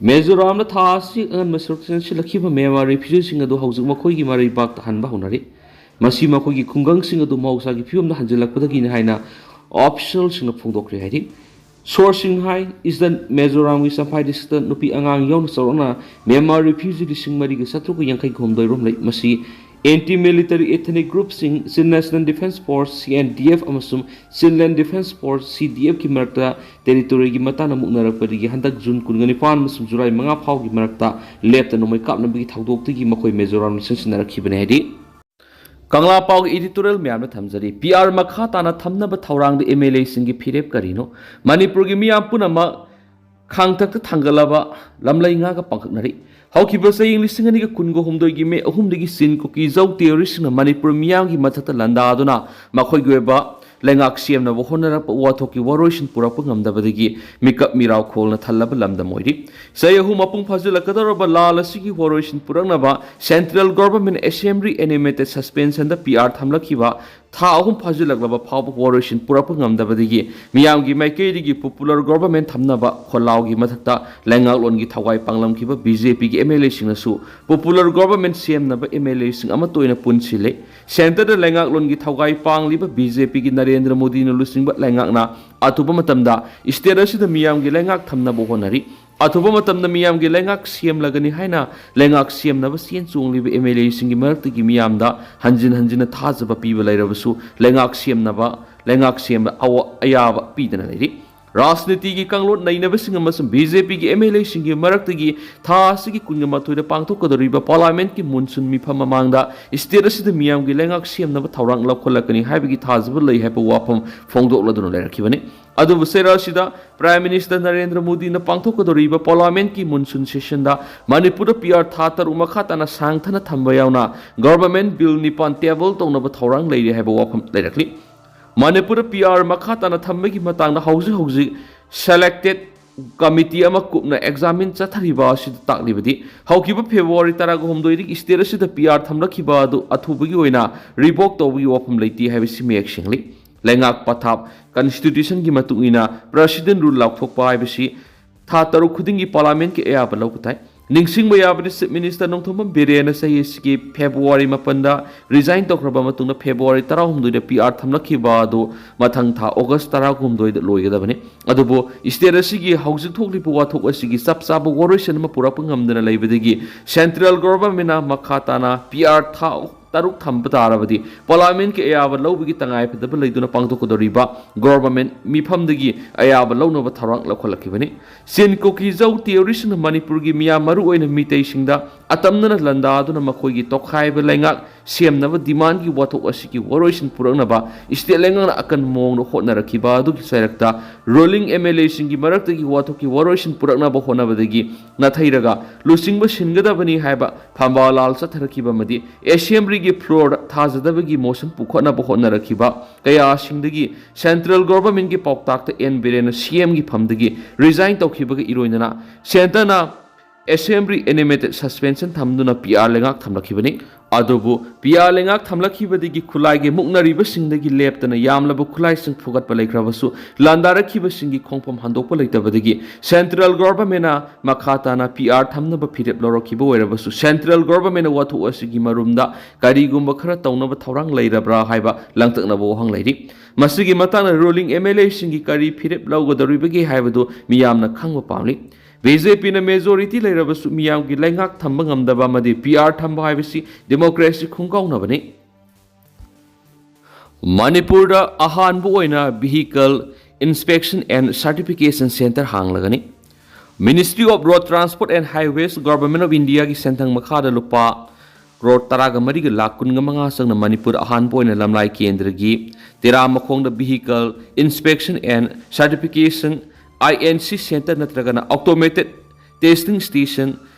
ꯃꯤꯖꯣꯔꯥꯝꯗ ꯊꯥ ꯑꯁꯤ ꯑꯉꯟꯕ ꯁꯔꯨꯛꯇ ꯆꯪꯁꯤꯜꯂꯛꯈꯤꯕ ꯃ꯭ꯌꯥꯟꯃꯥꯔ ꯔꯤꯐ꯭ꯌꯨꯖꯤꯁꯤꯡ ꯑꯗꯨ ꯍꯧꯖꯤꯛ ꯃꯈꯣꯏꯒꯤ ꯃꯔꯩꯕꯥꯛꯇ ꯍꯟꯕ ꯍꯧꯅꯔꯤ꯫ ꯃꯁꯤ ꯃꯈꯣꯏꯒꯤ ꯈꯨꯡꯒꯪꯁꯤꯡ ꯑꯗꯨ ꯃꯍꯧꯁꯥꯒꯤ ꯐꯤꯕꯝꯗ ꯍꯟꯖꯤꯜꯂꯛꯄꯗꯒꯤꯅꯤ ꯍꯥꯏꯅ ꯑꯣꯐꯤꯁꯤꯌꯦꯜꯁꯤꯡꯅ ꯐꯣꯡꯗꯣꯛꯈ꯭ꯔꯦ ꯍꯥꯏꯔꯤ꯫ ꯁꯣꯔꯁꯁꯤꯡ ꯍꯥꯏ, ꯏꯁꯇꯔꯟ ꯃꯤꯖꯣꯔꯥꯝꯒꯤ ꯆꯝꯐꯥꯏ ꯗꯤꯁꯇ꯭ꯔꯤꯛꯇ ꯅꯨꯄꯤ ꯑꯉꯥꯡ ꯌꯥꯎꯅ ꯆꯥꯎꯔꯥꯛꯅ ꯃ꯭ꯌꯥꯟꯃꯥꯔ ꯔꯤꯐ꯭ꯌꯨꯖꯤ ꯂꯤꯁꯤꯡ ꯃꯔꯤꯒ ꯆꯥꯇ꯭ꯔꯨꯛꯀ ꯌꯥꯡꯈꯩꯒ ꯍꯨꯝꯗꯣꯏ ꯔꯣꯝ ꯂꯩ꯫ ꯃꯁꯤ ꯑꯦꯟꯇꯤ ꯃꯤꯂꯤꯇꯔꯤ ꯑꯦꯊꯅꯤꯛ ꯒ꯭ꯔꯨꯞꯁꯤꯡ, ꯆꯤꯟ ꯅꯦꯁꯅꯦꯜ ꯗꯤꯐꯦꯟꯁ ꯐꯣꯔꯁ, ꯁꯤ ꯑꯦꯟ ꯗꯤ ꯑꯦꯐ, ꯑꯃꯁꯨꯡ ꯆꯤꯟꯂꯦꯟ ꯗꯤꯐꯦꯟꯁ ꯐꯣꯔꯁ, ꯁꯤ ꯗꯤ ꯑꯦꯐꯀꯤ ꯃꯔꯛꯇ ꯇꯦꯔꯤꯇꯣꯔꯤꯒꯤ ꯃꯇꯥꯡꯗ ꯃꯨꯛꯅꯔꯛꯄꯗꯒꯤ ꯍꯟꯗꯛ ꯖꯨꯟ ꯀꯨꯟꯒ ꯅꯤꯄꯥꯟ ꯑꯃꯁꯨꯡ ꯖꯨꯂꯥꯏ ꯃꯉꯥ ꯐꯥꯎꯒꯤ ꯃꯔꯛꯇ ꯂꯦꯞꯇ ꯅꯣꯡꯃꯩ ꯀꯥꯞꯅꯕꯒꯤ ꯊꯧꯗꯣꯛꯇꯒꯤ ꯃꯈꯣꯏ ꯃꯤꯖꯣꯔꯥꯝꯗ ꯆꯪꯁꯤꯟꯅꯔꯛꯈꯤꯕꯅꯤ ꯍꯥꯏꯔꯤ꯫ ꯀꯪꯂꯥ ꯄꯥꯎꯒꯤ ꯏꯗꯤꯇꯣꯔꯤꯌꯦꯜ ꯃꯌꯥꯝꯗ ꯊꯝꯖꯔꯤ꯫ ꯄꯤ ꯑꯥꯔ ꯃꯈꯥ ꯇꯥꯅ ꯊꯝꯅꯕ ꯊꯧꯔꯥꯡꯗ ꯑꯦꯝ ꯑꯦꯜ ꯑꯦꯁꯤꯡꯒꯤ ꯐꯤꯔꯦꯞ ꯀꯔꯤꯅꯣ? ꯃꯅꯤꯄꯨꯔꯒꯤ ꯃꯤꯌꯥꯝ ꯄꯨꯝꯅꯃꯛ ꯈꯥꯡꯊꯛꯇ ꯊꯥꯡꯒꯠꯂꯕ ꯂꯝꯂꯩ ꯉꯥꯒ ꯄꯥꯡꯈꯛꯅꯔꯤ꯫ ꯍꯧꯈꯤꯕ ꯆꯍꯤ ꯂꯤꯁꯤꯡ ꯑꯅꯤꯒ ꯀꯨꯟꯒ ꯍꯨꯝꯗꯣꯏꯒꯤ ꯃꯦ ꯑꯍꯨꯝꯗꯒꯤ ꯆꯤꯟ ꯀꯨꯀꯤ ꯖꯧ ꯇꯦꯔꯣꯔꯤꯁꯁꯤꯡꯅ ꯃꯅꯤꯄꯨꯔ ꯃꯤꯌꯥꯝꯒꯤ ꯃꯊꯛꯇ ꯂꯥꯟꯗꯥꯗꯨꯅ ꯃꯈꯣꯏꯒꯤ ꯑꯣꯏꯕ ꯂꯩꯉꯥꯛ ꯁꯦꯝꯅꯕ ꯍꯣꯠꯅꯔꯛꯄ ꯋꯥꯊꯣꯛꯀꯤ ꯋꯥꯔꯣꯏꯁꯤꯟ ꯄꯨꯔꯛꯄ ꯉꯝꯗꯕꯗꯒꯤ ꯃꯤꯀꯞ ꯃꯤꯔꯥꯎꯈꯣꯜꯅ ꯊꯜꯂꯕ ꯂꯝꯗꯝ ꯑꯣꯏꯔꯤ꯫ ꯆꯍꯤ ꯑꯍꯨꯝ ꯃꯄꯨꯡ ꯐꯥꯖꯤꯜꯂꯛꯀꯗꯧꯔꯕ ꯂꯥꯜ ꯑꯁꯤꯒꯤ ꯋꯥꯔꯣꯏꯁꯤꯟ ꯄꯨꯔꯛꯅꯕ ꯁꯦꯟꯇ꯭ꯔꯦꯜ ꯒꯣꯚꯔꯟꯃꯦꯟꯠ ꯑꯦꯁꯦꯝꯕ꯭ꯂꯤ ꯑꯦꯅꯤꯃꯦꯇꯦꯗ ꯁꯁꯄꯦꯟꯁꯟꯗ ꯄꯤ ꯑꯥꯔ ꯊꯝꯂꯛꯈꯤꯕ ꯊꯥ ꯑꯍꯨꯝ ꯐꯥꯖꯤꯜꯂꯛꯂꯕ ꯐꯥꯎꯕ ꯋꯥꯔꯣꯏꯁꯤꯟ ꯄꯨꯔꯛꯄ ꯉꯝꯗꯕꯗꯒꯤ ꯃꯤꯌꯥꯝꯒꯤ ꯃꯥꯏꯀꯩꯗꯒꯤ ꯄꯣꯄꯨꯂꯔ ꯒꯣꯚꯔꯟꯃꯦꯟꯠ ꯊꯝꯅꯕ ꯈꯣꯜꯂꯥꯎꯒꯤ ꯃꯊꯛꯇ ꯂꯩꯉꯥꯛꯂꯣꯟꯒꯤ ꯊꯋꯥꯏ ꯄꯥꯡꯂꯝꯈꯤꯕ ꯕꯤ ꯖꯦ ꯄꯤꯒꯤ ꯑꯦꯝ ꯑꯦꯜ ꯑꯦꯁꯤꯡꯅꯁꯨ ꯄꯣꯄꯨꯂꯔ ꯒꯣꯚꯔꯟꯃꯦꯟꯠ ꯁꯦꯝꯅꯕ ꯑꯦꯝ ꯑꯦꯜ ꯑꯦꯁꯤꯡ ꯑꯃꯠꯇ ꯑꯣꯏꯅ ꯄꯨꯟꯁꯤꯜꯂꯦ꯫ ꯁꯦꯟꯇꯔꯗ ꯂꯩꯉꯥꯛꯂꯣꯟꯒꯤ ꯊꯧꯒꯥꯏ ꯄꯥꯡꯂꯤꯕ ꯕꯤ ꯖꯦ ꯄꯤꯒꯤ ꯅꯔꯦꯟꯗ꯭ꯔ ꯃꯣꯗꯤꯅ ꯂꯨꯆꯤꯡꯕ ꯂꯩꯉꯥꯛꯅ ꯑꯊꯨꯕ ꯃꯇꯝꯗ ꯁ꯭ꯇꯦꯠ ꯑꯁꯤꯗ ꯃꯤꯌꯥꯝꯒꯤ ꯂꯩꯉꯥꯛ ꯊꯝꯅꯕ ꯍꯣꯠꯅꯔꯤ꯫ ꯑꯊꯨꯕ ꯃꯇꯝꯗ ꯃꯤꯌꯥꯝꯒꯤ ꯂꯩꯉꯥꯛ ꯁꯦꯝꯂꯒꯅꯤ ꯍꯥꯏꯅ ꯂꯩꯉꯥꯛ ꯁꯦꯝꯅꯕ ꯆꯦꯟ ꯆꯣꯡꯂꯤꯕ ꯑꯦꯝ ꯑꯦꯜ ꯑꯦꯁꯤꯡꯒꯤ ꯃꯔꯛꯇꯒꯤ ꯃꯤꯌꯥꯝꯗ ꯍꯟꯖꯤꯟ ꯍꯟꯖꯤꯟꯅ ꯊꯥꯖꯕ ꯄꯤꯕ ꯂꯩꯔꯕꯁꯨ ꯂꯩꯉꯥꯛ ꯁꯦꯝꯅꯕ, ꯂꯩꯉꯥꯛ ꯁꯦꯝꯕ ꯑꯋꯥ-, ꯑꯌꯥꯕ ꯄꯤꯗꯅ ꯂꯩꯔꯤ꯫ ꯔꯥꯖꯅꯤꯇꯤꯒꯤ ꯀꯥꯡꯂꯣꯟ ꯅꯩꯅꯕꯁꯤꯡ ꯑꯃꯁꯨꯡ ꯕꯤ ꯖꯦ ꯄꯤꯒꯤ ꯑꯦꯝ ꯑꯦꯜ ꯑꯦꯁꯤꯡꯒꯤ ꯃꯔꯛꯇꯒꯤ ꯊꯥ ꯑꯁꯤꯒꯤ ꯀꯨꯟꯒ ꯃꯥꯊꯣꯏꯗ ꯄꯥꯡꯊꯣꯛꯀꯗꯧꯔꯤꯕ ꯄꯥꯔꯂꯥꯃꯦꯟꯠꯀꯤ ꯃꯨꯟꯁꯨꯟ ꯃꯤꯐꯝ ꯃꯃꯥꯡꯗ ꯁ꯭ꯇꯦꯠ ꯑꯁꯤꯗ ꯃꯤꯌꯥꯝꯒꯤ ꯂꯩꯉꯥꯛ ꯁꯦꯝꯅꯕ ꯊꯧꯔꯥꯡ ꯂꯧꯈꯠꯂꯛꯀꯅꯤ ꯍꯥꯏꯕꯒꯤ ꯊꯥꯖꯕ ꯂꯩ ꯍꯥꯏꯕ ꯋꯥꯐꯝ ꯐꯣꯡꯗꯣꯛꯂꯗꯨꯅ ꯂꯩꯔꯛꯈꯤꯕꯅꯤ꯫ ꯑꯗꯨꯕꯨ ꯆꯩꯔꯥꯛ ꯑꯁꯤꯗ ꯄ꯭ꯔꯥꯏꯝ ꯃꯤꯅꯤꯁꯇꯔ ꯅꯔꯦꯟꯗ꯭ꯔ ꯃꯣꯗꯤꯅ ꯄꯥꯡꯊꯣꯛꯀꯗꯧꯔꯤꯕ ꯄꯥꯔꯂꯥꯃꯦꯟꯠꯀꯤ ꯃꯨꯟꯁꯨꯟ ꯁꯦꯁꯟꯗ ꯃꯅꯤꯄꯨꯔꯗ ꯄꯤ ꯑꯥꯔ ꯊꯥ ꯇꯔꯨꯛ ꯃꯈꯥ ꯇꯥꯅ ꯁꯥꯡꯊꯅ ꯊꯝꯕ ꯌꯥꯎꯅ ꯒꯣꯚꯔꯟꯃꯦꯟꯠ ꯕꯤꯜ ꯅꯤꯄꯥꯟ ꯇꯦꯕꯜ ꯇꯧꯅꯕ ꯊꯧꯔꯥꯡ ꯂꯩꯔꯤ ꯍꯥꯏꯕ ꯋꯥꯐꯝ ꯂꯩꯔꯛꯂꯤ꯫ ꯃꯅꯤꯄꯨꯔꯗ ꯄꯤ ꯑꯥꯔ ꯃꯈꯥ ꯇꯥꯅ ꯊꯝꯕꯒꯤ ꯃꯇꯥꯡꯗ ꯍꯧꯖꯤꯛ ꯍꯧꯖꯤꯛ ꯁꯦꯂꯦꯛꯇꯦꯗ ꯀꯃꯤꯇꯤ ꯑꯃ ꯀꯨꯞꯅ ꯑꯦꯛꯖꯥꯃꯤꯟ ꯆꯠꯊꯔꯤꯕ ꯑꯁꯤꯗ ꯇꯥꯛꯂꯤꯕꯗꯤ ꯍꯧꯈꯤꯕ ꯐꯦꯕ꯭ꯔꯨꯋꯥꯔꯤ ꯇꯔꯥꯍꯨꯝꯗꯣꯏꯗꯒꯤ ꯁ꯭ꯇꯦꯠ ꯑꯁꯤꯗ ꯄꯤ ꯑꯥꯔ ꯊꯝꯂꯛꯈꯤꯕ ꯑꯗꯨ ꯑꯊꯨꯕꯒꯤ ꯑꯣꯏꯅ ꯔꯤꯚꯣꯛ ꯇꯧꯕꯒꯤ ꯋꯥꯐꯝ ꯂꯩꯇꯦ ꯍꯥꯏꯕꯁꯤ ꯃꯌꯦꯛ ꯁꯦꯡꯂꯤ꯫ ꯂꯩꯉꯥꯛ ꯄꯊꯥꯞ ꯀꯟꯁꯇꯤꯇ꯭ꯌꯨꯁꯟꯒꯤ ꯃꯇꯨꯡ ꯏꯟꯅ ꯄ꯭ꯔꯁꯤꯗꯦꯟ ꯔꯨꯜ ꯂꯥꯎꯊꯣꯛꯄ ꯍꯥꯏꯕꯁꯤ ꯊꯥ ꯇꯔꯨꯛ ꯈꯨꯗꯤꯡꯒꯤ ꯄꯥꯔꯂꯥꯃꯦꯟꯠꯀꯤ ꯑꯌꯥꯕ ꯂꯧꯕ ꯇꯥꯏ꯫ ꯅꯤꯡꯁꯤꯡꯕ ꯌꯥꯕꯗꯤ, ꯆꯤꯐ ꯃꯤꯅꯤꯁꯇꯔ ꯅꯣꯡꯊꯣꯝꯕꯝ ꯕꯤꯔꯦꯟꯅ ꯆꯍꯤ ꯑꯁꯤꯒꯤ ꯐꯦꯕ꯭ꯔꯨꯋꯥꯔꯤ ꯃꯥꯄꯟꯗ ꯔꯤꯖꯥꯏꯟ ꯇꯧꯈ꯭ꯔꯕ ꯃꯇꯨꯡꯗ ꯐꯦꯕ꯭ꯔꯨꯋꯥꯔꯤ ꯇꯔꯥꯍꯨꯝꯗꯣꯏꯗ ꯄꯤ ꯑꯥꯔ ꯊꯝꯂꯛꯈꯤꯕ ꯑꯗꯨ ꯃꯊꯪ ꯊꯥ ꯑꯣꯒꯁ ꯇꯔꯥꯍꯨꯝꯗꯣꯏꯗ ꯂꯣꯏꯒꯗꯕꯅꯤ꯫ ꯑꯗꯨꯕꯨ ꯁ꯭ꯇꯦꯠ ꯑꯁꯤꯒꯤ ꯍꯧꯖꯤꯛ ꯊꯣꯛꯂꯤꯕ ꯋꯥꯊꯣꯛ ꯑꯁꯤꯒꯤ ꯆꯞ ꯆꯥꯕ ꯋꯥꯔꯣꯏꯁꯤꯟ ꯑꯃ ꯄꯨꯔꯛꯄ ꯉꯝꯗꯅ ꯂꯩꯕꯗꯒꯤ ꯁꯦꯟꯇ꯭ꯔꯦꯜ ꯒꯣꯚꯔꯟꯃꯦꯟꯠꯅ ꯃꯈꯥ ꯇꯥꯅ ꯄꯤ ꯑꯥꯔ ꯊꯥ ꯇꯔꯨꯛ ꯊꯝꯕ ꯇꯥꯔꯕꯗꯤ ꯄꯥꯔꯂꯤꯌꯥꯃꯦꯟꯠꯀꯤ ꯑꯌꯥꯕ ꯂꯧꯕꯒꯤ ꯇꯉꯥꯏ ꯐꯗꯕ ꯂꯩꯗꯨꯅ ꯄꯥꯡꯊꯣꯛꯀꯗꯧꯔꯤꯕ ꯒꯣꯚꯔꯟꯃꯦꯟꯠ ꯃꯤꯐꯝꯗꯒꯤ ꯑꯌꯥꯕ ꯂꯧꯅꯕ ꯊꯧꯔꯥꯡ ꯂꯧꯈꯠꯂꯛꯈꯤꯕꯅꯤ꯫ ꯆꯤꯟ ꯀꯣꯀꯤ ꯖꯧ ꯇꯤꯑꯣꯔꯤꯁꯤꯡꯅ ꯃꯅꯤꯄꯨꯔꯒꯤ ꯃꯤꯌꯥꯝ, ꯃꯔꯨꯑꯣꯏꯅ ꯃꯤꯇꯩꯁꯤꯡꯗ ꯑꯇꯝꯅꯅ ꯂꯥꯟꯗꯥꯗꯨꯅ ꯃꯈꯣꯏꯒꯤ ꯇꯣꯈꯥꯏꯕ ꯂꯩꯉꯥꯛ ꯁꯦꯝꯅꯕ ꯗꯤꯃꯥꯟꯒꯤ ꯋꯥꯊꯣꯛ ꯑꯁꯤꯒꯤ ꯋꯥꯔꯣꯏꯁꯤꯟ ꯄꯨꯔꯛꯅꯕ ꯁ꯭ꯇꯦꯠ ꯂꯩꯉꯥꯛꯅ ꯑꯀꯟꯕ ꯃꯑꯣꯡꯗ ꯍꯣꯠꯅꯔꯛꯈꯤꯕ ꯑꯗꯨꯒꯤ ꯁ꯭ꯋꯥꯏꯔꯛꯇ ꯔꯨꯂꯤꯡ ꯑꯦꯝ ꯑꯦꯜ ꯑꯦꯁꯤꯡꯒꯤ ꯃꯔꯛꯇꯒꯤ ꯋꯥꯊꯣꯛꯀꯤ ꯋꯥꯔꯣꯏꯁꯤꯟ ꯄꯨꯔꯛꯅꯕ ꯍꯣꯠꯅꯕꯗꯒꯤ ꯅꯥꯊꯩꯔꯒ ꯂꯨꯆꯤꯡꯕ ꯁꯤꯟꯒꯗꯕꯅꯤ ꯍꯥꯏꯕ ꯐꯝꯕꯥꯜ ꯂꯥꯜ ꯆꯠꯊꯔꯛꯈꯤꯕ ꯑꯃꯗꯤ ꯑꯦꯁꯦꯝꯕ꯭ꯂꯤꯒꯤ ꯐ꯭ꯂꯣꯔꯗ ꯊꯥꯖꯗꯕꯒꯤ ꯃꯣꯁꯟ ꯄꯨꯈꯠꯅꯕ ꯍꯣꯠꯅꯔꯛꯈꯤꯕ ꯀꯌꯥꯁꯤꯡꯗꯒꯤ ꯁꯦꯟꯇ꯭ꯔꯦꯜ ꯒꯣꯚꯔꯟꯃꯦꯟꯠꯀꯤ ꯄꯥꯎꯇꯥꯛꯇ ꯑꯦꯟ ꯕꯤꯔꯦꯟꯅ ꯁꯤ ꯑꯦꯝꯒꯤ ꯐꯝꯗꯒꯤ ꯔꯤꯖꯥꯏꯟ ꯇꯧꯈꯤꯕꯒ ꯏꯔꯣꯏꯅꯅ ꯁꯦꯟꯇꯔꯅ ꯑꯦꯁꯦꯝꯕ꯭ꯂꯤ ꯑꯦꯅꯤꯃꯦꯇꯦꯗ ꯁꯁꯄꯦꯟꯁꯟ ꯊꯝꯗꯨꯅ ꯄꯤ ꯑꯥꯔ ꯂꯩꯉꯥꯛ ꯊꯝꯂꯛꯈꯤꯕꯅꯤ꯫ ꯑꯗꯨꯕꯨ ꯄꯤ ꯑꯥꯔ ꯂꯩꯉꯥꯛ ꯊꯝꯂꯛꯈꯤꯕꯗꯒꯤ ꯈꯨꯠꯂꯥꯏꯒꯤ ꯃꯨꯛꯅꯔꯤꯕꯁꯤꯡꯗꯒꯤ ꯂꯦꯞꯇꯅ ꯌꯥꯝꯂꯕ ꯈꯨꯠꯂꯥꯏꯁꯤꯡ ꯐꯨꯒꯠꯄ ꯂꯩꯈ꯭ꯔꯕꯁꯨ, ꯂꯥꯟꯗꯥꯔꯛꯈꯤꯕꯁꯤꯡꯒꯤ ꯈꯣꯡꯐꯝ ꯍꯟꯗꯣꯛꯄ ꯂꯩꯇꯕꯗꯒꯤ ꯁꯦꯟꯇ꯭ꯔꯦꯜ ꯒꯣꯚꯔꯟꯃꯦꯟꯠꯅ ꯃꯈꯥ ꯇꯥꯅ ꯄꯤ ꯑꯥꯔ ꯊꯝꯅꯕ ꯐꯤꯔꯦꯞ ꯂꯧꯔꯛꯈꯤꯕ ꯑꯣꯏꯔꯕꯁꯨ, ꯁꯦꯟꯇ꯭ꯔꯦꯜ ꯒꯣꯚꯔꯟꯃꯦꯟꯠꯅ ꯋꯥꯊꯣꯛ ꯑꯁꯤꯒꯤ ꯃꯔꯨꯝꯗ ꯀꯔꯤꯒꯨꯝꯕ ꯈꯔ ꯇꯧꯅꯕ ꯊꯧꯔꯥꯡ ꯂꯩꯔꯕ꯭ꯔꯥ ꯍꯥꯏꯕ ꯂꯥꯡꯇꯛꯅꯕ ꯋꯥꯍꯪ ꯂꯩꯔꯤ꯫ ꯃꯁꯤꯒꯤ ꯃꯇꯥꯡꯗ ꯔꯨꯂꯤꯡ ꯑꯦꯝ ꯑꯦꯜ ꯑꯦꯁꯤꯡꯒꯤ ꯀꯔꯤ ꯐꯤꯔꯦꯞ ꯂꯧꯒꯗꯧꯔꯤꯕꯒꯦ ꯍꯥꯏꯕꯗꯨ ꯃꯤꯌꯥꯝꯅ ꯈꯪꯕ ꯄꯥꯝꯂꯤ꯫ ꯕꯤ ꯖꯦ ꯄꯤꯅ ꯃꯦꯖꯣꯔꯤꯇꯤ ꯂꯩꯔꯕꯁꯨ ꯃꯤꯌꯥꯝꯒꯤ ꯂꯩꯉꯥꯛ ꯊꯝꯕ ꯉꯝꯗꯕ ꯑꯃꯗꯤ ꯄꯤ ꯑꯥꯔ ꯊꯝꯕ ꯍꯥꯏꯕꯁꯤ ꯗꯦꯃꯣꯀ꯭ꯔꯦꯁꯤ ꯈꯣꯡꯒꯥꯎꯅꯕꯅꯤ꯫ ꯃꯅꯤꯄꯨꯔꯗ ꯑꯍꯥꯟꯕ ꯑꯣꯏꯅ Vehicle Inspection and Certification Centre ꯍꯥꯡꯂꯒꯅꯤ꯫ Ministry of Road Transport and Highways, Government of Indiaꯒꯤ ꯁꯦꯟꯊꯪ ꯃꯈꯥꯗ ꯂꯨꯄꯥ ꯀ꯭ꯔꯣꯔ ꯇꯔꯥꯒ ꯃꯔꯤꯒ ꯂꯥꯈ ꯀꯨꯟꯒ ꯃꯉꯥ ꯆꯪꯅ ꯃꯅꯤꯄꯨꯔ ꯑꯍꯥꯟꯕ ꯑꯣꯏꯅ ꯂꯝꯂꯥꯏ ꯀꯦꯟꯗ꯭ꯔꯒꯤ ꯇꯦꯔꯥ ꯃꯈꯣꯡꯗ Vehicle Inspection and Certification, I N C, Centre ꯅꯠꯇ꯭ꯔꯒꯅ Automated Testing Station,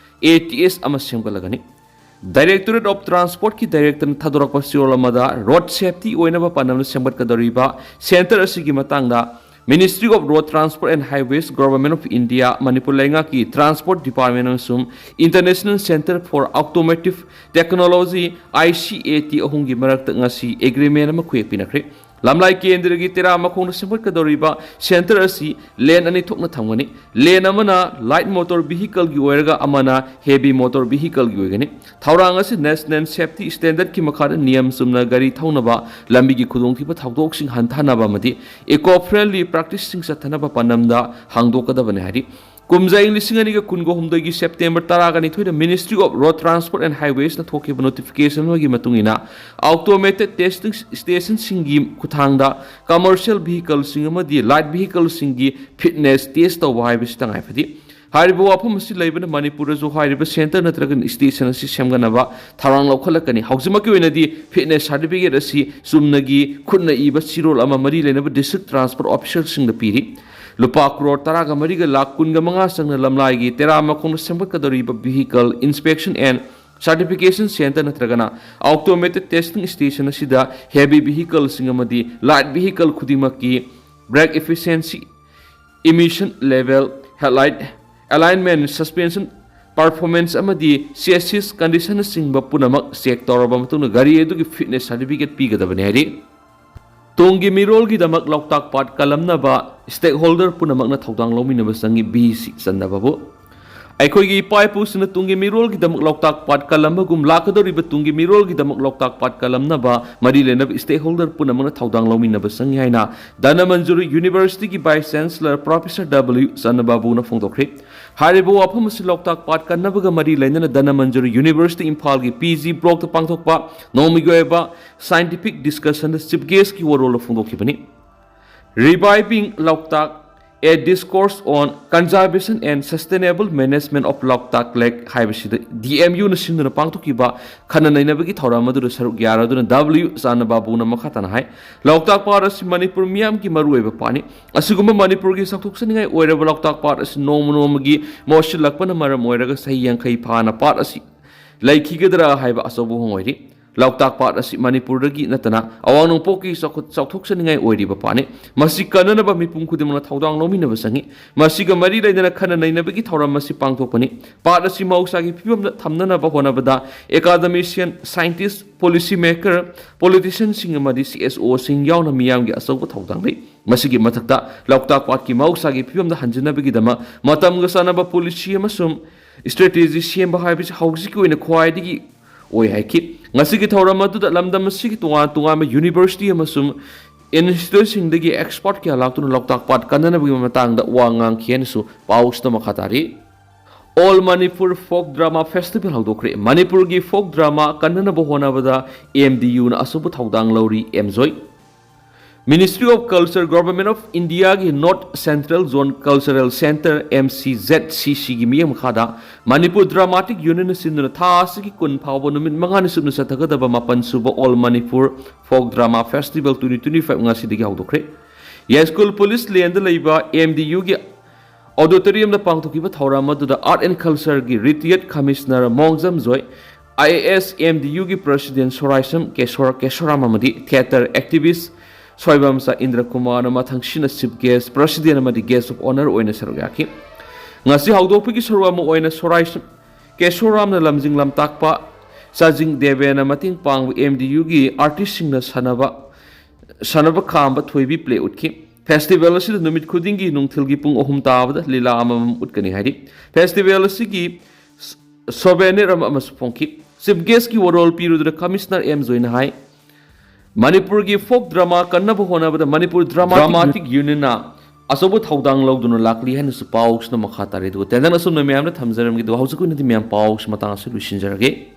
A T S, ꯑꯃ ꯁꯦꯝꯒꯠꯂꯒꯅꯤ꯫ Directorate of Transportꯀꯤ directorꯅ ꯊꯥꯗꯣꯔꯛꯄ ꯆꯦꯔꯣꯜ ꯑꯃꯗ ꯔꯣꯗ ꯁꯦꯐꯇꯤ ꯑꯣꯏꯅꯕ ꯄꯥꯟꯗꯝꯅ ꯁꯦꯝꯒꯠꯀꯗꯧꯔꯤꯕ ꯁꯦꯟꯇꯔ ꯑꯁꯤꯒꯤ ꯃꯇꯥꯡꯗ Ministry of Road Transport and Highways, Government of India, Manipur ꯂꯩꯉꯥꯛꯀꯤ Transport Department ꯑꯃꯁꯨꯡ International Centre for Automotive Technology, I C A T, ꯑꯍꯨꯝꯒꯤ ꯃꯔꯛꯇ ꯉꯁꯤ ꯑꯦꯒ꯭ꯔꯤꯃꯦꯟ ꯑꯃ ꯈꯨꯌꯦꯛ ꯄꯤꯅꯈ꯭ꯔꯦ꯫ ꯂꯝꯂꯥꯏ ꯀꯦꯟꯗ꯭ꯔꯒꯤ ꯇꯦꯔꯥ ꯃꯈꯣꯡꯗ ꯁꯦꯝꯒꯠꯀꯗꯧꯔꯤꯕ ꯁꯦꯟꯇꯔ ꯑꯁꯤ ꯂꯦꯟ ꯑꯅꯤ ꯊꯣꯛꯅ ꯊꯝꯒꯅꯤ꯫ ꯂꯦꯟ ꯑꯃꯅ ꯂꯥꯏꯠ ꯃꯣꯇꯣꯔ ꯚꯤꯍꯤꯀꯜꯒꯤ ꯑꯣꯏꯔꯒ ꯑꯃꯅ ꯍꯦꯚꯤ ꯃꯣꯇꯣꯔ ꯚꯤꯍꯤꯀꯜꯒꯤ ꯑꯣꯏꯒꯅꯤ꯫ ꯊꯧꯔꯥꯡ ꯑꯁꯤ ꯅꯦꯁꯅꯦꯜ ꯁꯦꯐꯇꯤ ꯁ꯭ꯇꯦꯟꯗꯔꯗꯀꯤ ꯃꯈꯥꯗ ꯅꯤꯌꯝ ꯆꯨꯝꯅ ꯒꯥꯔꯤ ꯊꯧꯅꯕ, ꯂꯝꯕꯤꯒꯤ ꯈꯨꯗꯣꯡꯊꯤꯕ ꯊꯧꯗꯣꯛꯁꯤꯡ ꯍꯟꯊꯅꯕ ꯑꯃꯗꯤ ꯏꯀꯣ ꯐ꯭ꯔꯦꯟꯂꯤ ꯄ꯭ꯔꯦꯛꯇꯤꯁꯁꯤꯡ ꯆꯠꯊꯅꯕ ꯄꯥꯟꯗꯝꯗ ꯍꯥꯡꯗꯣꯛꯀꯗꯕꯅꯤ ꯍꯥꯏꯔꯤ꯫ ꯀꯨꯝꯖꯥ ꯏꯪ ꯂꯤꯁꯤꯡ ꯑꯅꯤꯒ ꯀꯨꯟꯒ ꯍꯨꯝꯗꯣꯏꯒꯤ ꯁꯦꯞꯇꯦꯝꯕꯔ ꯇꯔꯥꯒ ꯅꯤꯊꯣꯏꯗ Ministry of Road Transport and Highwaysꯅ ꯊꯣꯛꯈꯤꯕ ꯅꯣꯇꯤꯐꯤꯀꯦꯁꯟ ꯑꯃꯒꯤ ꯃꯇꯨꯡ ꯏꯟꯅ, automated testing stationꯁꯤꯡꯒꯤ ꯈꯨꯠꯊꯥꯡꯗ ꯀꯃꯔꯁꯤꯌꯦꯜ ꯚꯤꯍꯤꯀꯜꯁꯤꯡ ꯑꯃꯗꯤ ꯂꯥꯏꯠ ꯚꯤꯍꯤꯀꯜꯁꯤꯡꯒꯤ ꯐꯤꯠꯅꯦꯁ ꯇꯦꯁ ꯇꯧꯕ ꯍꯥꯏꯕꯁꯤ ꯇꯉꯥꯏ ꯐꯗꯦ꯫ ꯍꯥꯏꯔꯤꯕ ꯋꯥꯐꯝ ꯑꯁꯤ ꯂꯩꯕꯅ ꯃꯅꯤꯄꯨꯔꯗꯁꯨ ꯍꯥꯏꯔꯤꯕ ꯁꯦꯟꯇꯔ ꯅꯠꯇ꯭ꯔꯒ ꯁ꯭ꯇꯦꯁꯟ ꯑꯁꯤ ꯁꯦꯝꯒꯠꯅꯕ ꯊꯧꯔꯥꯡ ꯂꯧꯈꯠꯂꯛꯀꯅꯤ꯫ ꯍꯧꯖꯤꯛꯃꯛꯀꯤ ꯑꯣꯏꯅꯗꯤ ꯐꯤꯠꯅꯦꯁ ꯁꯥꯔꯇꯤꯐꯤꯀꯦꯠ ꯑꯁꯤ ꯆꯨꯝꯅꯒꯤ ꯈꯨꯠꯅ ꯏꯕ ꯆꯦꯔꯣꯜ ꯑꯃ ꯃꯔꯤ ꯂꯩꯅꯕ ꯗꯤꯁꯇ꯭ꯔꯤꯛ ꯇ꯭ꯔꯥꯟꯁꯄꯣꯔꯠ ꯑꯣꯐꯤꯁꯔꯁꯤꯡꯗ ꯄꯤꯔꯤ꯫ ꯂꯨꯄꯥ ꯀ꯭ꯔꯣꯔ ꯇꯔꯥꯒ ꯃꯔꯤꯒ ꯂꯥꯈ ꯀꯨꯟꯒ ꯃꯉꯥ ꯆꯪꯅ ꯂꯝꯂꯥꯏꯒꯤ ꯇꯦꯔꯥ ꯃꯈꯣꯡꯗ ꯁꯦꯝꯒꯠꯀꯗꯧꯔꯤꯕ Vehicle Inspection and Certification Centre ꯅꯠꯇ꯭ꯔꯒꯅ Automated Testing Station ꯑꯁꯤꯗ ꯍꯦꯚꯤ ꯚꯤꯍꯤꯀꯜꯁꯤꯡ ꯑꯃꯗꯤ ꯂꯥꯏꯠ ꯚꯤꯍꯤꯀꯜ ꯈꯨꯗꯤꯡꯃꯛꯀꯤ brake efficiency, emission level, headlight alignment, suspension performance ꯑꯃꯗꯤ chassis conditionꯅꯆꯤꯡꯕ ꯄꯨꯝꯅꯃꯛ ꯆꯦꯛ ꯇꯧꯔꯕ ꯃꯇꯨꯡꯗ ꯒꯥꯔꯤ ꯑꯗꯨꯒꯤ ꯐꯤꯠꯅꯦꯁ ꯁꯥꯔꯇꯤꯐꯤꯀꯦꯠ ꯄꯤꯒꯗꯕꯅꯤ ꯍꯥꯏꯔꯤ꯫ ꯇꯨꯡꯒꯤ ꯃꯤꯔꯣꯜꯒꯤꯗꯃꯛ ꯂꯣꯛꯇꯥꯛ ꯄꯥꯠ ꯀꯜꯂꯝꯅꯕ stakeholder ꯄꯨꯝꯅꯃꯛꯅ ꯊꯧꯗꯥꯡ ꯂꯧꯃꯤꯟꯅꯕ ꯆꯪꯏ, ꯕꯤ ꯁꯤ ꯆꯟꯅꯕꯕꯨ꯫ ꯑꯩꯈꯣꯏꯒꯤ ꯏꯄꯥ ꯏꯄꯨꯁꯤꯡꯅ ꯇꯨꯡꯒꯤ ꯃꯤꯔꯣꯜꯒꯤꯗꯃꯛ ꯂꯣꯛꯇꯥꯛ ꯄꯥꯠ ꯀꯜꯂꯝꯕꯒꯨꯝ, ꯂꯥꯛꯀꯗꯧꯔꯤꯕ ꯇꯨꯡꯒꯤ ꯃꯤꯔꯣꯜꯒꯤꯗꯃꯛ ꯂꯣꯛꯇꯥꯛ ꯄꯥꯠ ꯀꯜꯂꯝꯅꯕ ꯃꯔꯤ ꯂꯩꯅꯕ stakeholder ꯄꯨꯝꯅꯃꯛꯅ ꯊꯧꯗꯥꯡ ꯂꯧꯃꯤꯟꯅꯕ ꯆꯪꯏ ꯍꯥꯏꯅ ꯙꯅꯃꯟꯖꯨꯔꯤ ꯌꯨꯅꯤꯚꯔꯁꯤꯇꯤꯒꯤ Vice Chancellor Professor W ꯆꯟꯅꯕꯥꯕꯨꯅ ꯐꯣꯡꯗꯣꯛꯈ꯭ꯔꯤ꯫ ꯍꯥꯏꯔꯤꯕ ꯋꯥꯐꯝ ꯑꯁꯤ ꯂꯣꯛꯇꯥꯛ ꯄꯥꯠ ꯀꯟꯅꯕꯒ ꯃꯔꯤ ꯂꯩꯅꯅ ꯙꯅꯃꯟꯖꯨꯔꯤ ꯌꯨꯅꯤꯚꯔꯁꯤꯇꯤ ꯏꯝꯐꯥꯜꯒꯤ ꯄꯤ ꯖꯤ ꯕ꯭ꯂꯣꯛꯇ ꯄꯥꯡꯊꯣꯛꯄ ꯅꯣꯡꯃꯒꯤ ꯑꯣꯏꯕ scientific discussionꯗ Chief Guestꯀꯤ ꯋꯥꯔꯣꯜꯗ ꯐꯣꯡꯗꯣꯛꯈꯤꯕꯅꯤ꯫ Reviving Loktak, A Discourse on Conservation and Sustainable Management of Loktak Lake ꯍꯥꯏꯕꯁꯤꯗ ꯗꯤ ꯑꯦꯝ ꯌꯨꯅ ꯁꯤꯟꯗꯨꯅ ꯄꯥꯡꯊꯣꯛꯈꯤꯕ ꯈꯟꯅ ꯅꯩꯅꯕꯒꯤ ꯊꯧꯔꯝ ꯑꯗꯨꯗ ꯁꯔꯨꯛ ꯌꯥꯔꯗꯨꯅ ꯗꯕ꯭ꯂꯤꯌꯨ ꯆꯥꯟꯅꯕꯥꯕꯨꯅ ꯃꯈꯥ ꯇꯥꯅ ꯍꯥꯏ, ꯂꯣꯛꯇꯥꯛ ꯄꯥꯠ ꯑꯁꯤ ꯃꯅꯤꯄꯨꯔ ꯃꯤꯌꯥꯝꯒꯤ ꯃꯔꯨꯑꯣꯏꯕ ꯄꯥꯠꯅꯤ꯫ ꯑꯁꯤꯒꯨꯝꯕ ꯃꯅꯤꯄꯨꯔꯒꯤ ꯆꯥꯎꯊꯣꯛꯆꯅꯤꯡꯉꯥꯏ ꯑꯣꯏꯔꯕ ꯂꯣꯛꯇꯥꯛ ꯄꯥꯠ ꯑꯁꯤ ꯅꯣꯡꯃ ꯅꯣꯡꯃꯒꯤ ꯃꯣꯠꯁꯤꯜꯂꯛꯄꯅ ꯃꯔꯝ ꯑꯣꯏꯔꯒ ꯆꯍꯤ ꯌꯥꯡꯈꯩ ꯐꯥꯅ ꯄꯥꯠ ꯑꯁꯤ ꯂꯩꯈꯤꯒꯗ꯭ꯔꯥ ꯍꯥꯏꯕ ꯑꯆꯧꯕ ꯋꯥꯍꯪ ꯑꯣꯏꯔꯤ꯫ ꯂꯣꯛꯇꯥꯛ ꯄꯥꯠ ꯑꯁꯤ ꯃꯅꯤꯄꯨꯔꯗꯒꯤ ꯅꯠꯇꯅ ꯑꯋꯥꯡ ꯅꯣꯡꯄꯣꯛꯀꯤ ꯆꯥꯎꯈꯠ-, ꯆꯥꯎꯊꯣꯛꯆꯅꯤꯡꯉꯥꯏ ꯑꯣꯏꯔꯤꯕ ꯄꯥꯠꯅꯤ꯫ ꯃꯁꯤ ꯀꯟꯅꯅꯕ ꯃꯤꯄꯨꯝ ꯈꯨꯗꯤꯡꯃꯛꯅ ꯊꯧꯗꯥꯡ ꯂꯧꯃꯤꯟꯅꯕ ꯆꯪꯏ꯫ ꯃꯁꯤꯒ ꯃꯔꯤ ꯂꯩꯅꯅ ꯈꯟꯅ ꯅꯩꯅꯕꯒꯤ ꯊꯧꯔꯝ ꯑꯁꯤ ꯄꯥꯡꯊꯣꯛꯄꯅꯤ꯫ ꯄꯥꯠ ꯑꯁꯤ ꯃꯍꯧꯁꯥꯒꯤ ꯐꯤꯕꯝꯗ ꯊꯝꯅꯅꯕ ꯍꯣꯠꯅꯕꯗ academician, scientist, policy maker, politicianꯁꯤꯡ ꯑꯃꯗꯤ C S Oꯁꯤꯡ ꯌꯥꯎꯅ ꯃꯤꯌꯥꯝꯒꯤ ꯑꯆꯧꯕ ꯊꯧꯗꯥꯡ ꯂꯩ꯫ ꯃꯁꯤꯒꯤ ꯃꯊꯛꯇ, ꯂꯣꯛꯇꯥꯛ ꯄꯥꯠꯀꯤ ꯃꯍꯧꯁꯥꯒꯤ ꯐꯤꯕꯝꯗ ꯍꯟꯖꯤꯟꯅꯕꯒꯤꯗꯃꯛ ꯃꯇꯝꯒ ꯆꯥꯟꯅꯕ policy ꯑꯃꯁꯨꯡ strategy ꯁꯦꯝꯕ ꯍꯥꯏꯕꯁꯤ ꯍꯧꯖꯤꯛꯀꯤ ꯑꯣꯏꯅ ꯈ꯭ꯋꯥꯏꯗꯒꯤ ꯑꯣꯏ ꯍꯥꯏꯈꯤ꯫ ꯉꯁꯤꯒꯤ ꯊꯧꯔꯝ ꯑꯗꯨꯗ ꯂꯝꯗꯝ ꯑꯁꯤꯒꯤ ꯇꯣꯉꯥꯟ ꯇꯣꯉꯥꯟꯕ university ꯑꯃꯁꯨꯡ instituteꯁꯤꯡꯗꯒꯤ expert ꯀꯌꯥ ꯂꯥꯛꯇꯨꯅ ꯂꯣꯛꯇꯥꯛ ꯄꯥꯠ ꯀꯟꯅꯅꯕꯒꯤ ꯃꯇꯥꯡꯗ ꯋꯥ ꯉꯥꯡꯈꯤ ꯍꯥꯏꯅꯁꯨ ꯄꯥꯎꯁꯤꯗ ꯃꯈꯥ ꯇꯥꯔꯤ꯫ All Manipur Folk Drama Festival ꯍꯧꯗꯣꯛꯈ꯭ꯔꯦ꯫ ꯃꯅꯤꯄꯨꯔꯒꯤ folk drama ꯀꯟꯅꯅꯕ ꯍꯣꯠꯅꯕꯗ M D Uꯅ ꯑꯆꯧꯕ ꯊꯧꯗꯥꯡ ꯂꯧꯔꯤ, M joy. Ministry of Culture, Government of Indiaꯒꯤ North Central Zone Cultural Centre, M C Z C Cꯒꯤ ꯃꯤꯠꯌꯦꯡ ꯃꯈꯥꯗ ꯃꯅꯤꯄꯨꯔ Dramatic Unionꯅ ꯁꯤꯟꯗꯨꯅ ꯊꯥ ꯑꯁꯤꯒꯤ ꯀꯨꯟ ꯐꯥꯎꯕ ꯅꯨꯃꯤꯠ ꯃꯉꯥꯅꯤ ꯆꯨꯞꯅ ꯆꯠꯊꯒꯗꯕ ꯃꯥꯄꯟ ꯁꯨꯕ All Manipur Folk Drama Festival twenty twenty-five ꯉꯁꯤꯗꯒꯤ ꯍꯧꯗꯣꯛꯈ꯭ꯔꯦ꯫ ꯌꯥꯏꯁ꯭ꯀꯨꯜ ꯄꯨꯂꯤꯁ ꯂꯦꯟꯗ ꯂꯩꯕ M D Uꯒꯤ auditoriumꯗ ꯄꯥꯡꯊꯣꯛꯈꯤꯕ ꯊꯧꯔꯝ ꯑꯗꯨꯗ Art and Cultureꯒꯤ retired commissioner ꯃꯣꯡꯖꯝ joy, I A S M D Uꯒꯤ president ꯁꯣꯔꯥꯏꯁꯝ ꯀꯦꯁꯣꯔ ꯀꯦꯁꯣꯔꯥꯝ ꯑꯃꯗꯤ theatre activist ꯁꯣꯏꯕꯝꯆꯥ ꯏꯟꯗ꯭ꯔ ꯀꯨꯃꯥꯔꯅ ꯃꯊꯪꯁꯤꯠꯅ chief guest, president ꯑꯃꯗꯤ guest of honour ꯑꯣꯏꯅ ꯁꯔꯨꯛ ꯌꯥꯈꯤ꯫ ꯉꯁꯤ ꯍꯧꯗꯣꯛꯄꯒꯤ ꯁꯔꯨꯛ ꯑꯃ ꯑꯣꯏꯅ ꯁꯣꯔꯥꯏꯁꯝ ꯀꯦꯁꯣꯔꯥꯝꯅ ꯂꯝꯖꯤꯡ ꯂꯝꯇꯥꯛꯄ ꯆꯥꯖꯤꯡ ꯗꯦꯕꯦꯅ ꯃꯇꯦꯡ ꯄꯥꯡꯕ M D Uꯒꯤ artistꯁꯤꯡꯅ ꯁꯥꯟꯅꯕ, ꯁꯥꯟꯅꯕ ꯈꯥꯝꯕ ꯊꯣꯏꯕꯤ play ꯎꯠꯈꯤ꯫ Festival ꯑꯁꯤꯗ ꯅꯨꯃꯤꯠ ꯈꯨꯗꯤꯡꯒꯤ ꯅꯨꯡꯊꯤꯜꯒꯤ ꯄꯨꯡ ꯑꯍꯨꯝ ꯇꯥꯕꯗ ꯂꯤꯂꯥ ꯑꯃꯃꯝ ꯎꯠꯀꯅꯤ ꯍꯥꯏꯔꯤ꯫ Festival ꯑꯁꯤꯒꯤ ꯁ-, souvenir ꯑꯃ ꯑꯃꯁꯨ ꯐꯣꯡꯈꯤ꯫ Chief guestꯀꯤ ꯋꯥꯔꯣꯜ ꯄꯤꯔꯨꯗꯨꯅ commissioner ꯑꯦꯝ ꯖꯣꯏꯅ ꯍꯥꯏ, ꯃꯅꯤꯄꯨꯔꯒꯤ folk drama ꯀꯟꯅꯕ ꯍꯣꯠꯅꯕꯗ ꯃꯅꯤꯄꯨꯔ Dramatic Dramatic Unionꯅ ꯑꯆꯧꯕ ꯊꯧꯗꯥꯡ ꯂꯧꯗꯨꯅ ꯂꯥꯛꯂꯤ ꯍꯥꯏꯅꯁꯨ ꯄꯥꯎꯁꯤꯅ ꯃꯈꯥ ꯇꯥꯔꯤ꯫ ꯑꯗꯨꯒ ꯇꯦꯟꯗꯪ ꯑꯁꯨꯝꯅ ꯃꯌꯥꯝꯗ ꯊꯝꯖꯔꯝꯒꯦ꯫ ꯑꯗꯨꯒ ꯍꯧꯖꯤꯛꯀꯤ ꯑꯣꯏꯅꯗꯤ ꯃꯌꯥꯝ ꯄꯥꯎꯁꯤ ꯃꯇꯥꯡ ꯑꯁꯤ ꯂꯣꯏꯁꯤꯟꯖꯔꯒꯦ꯫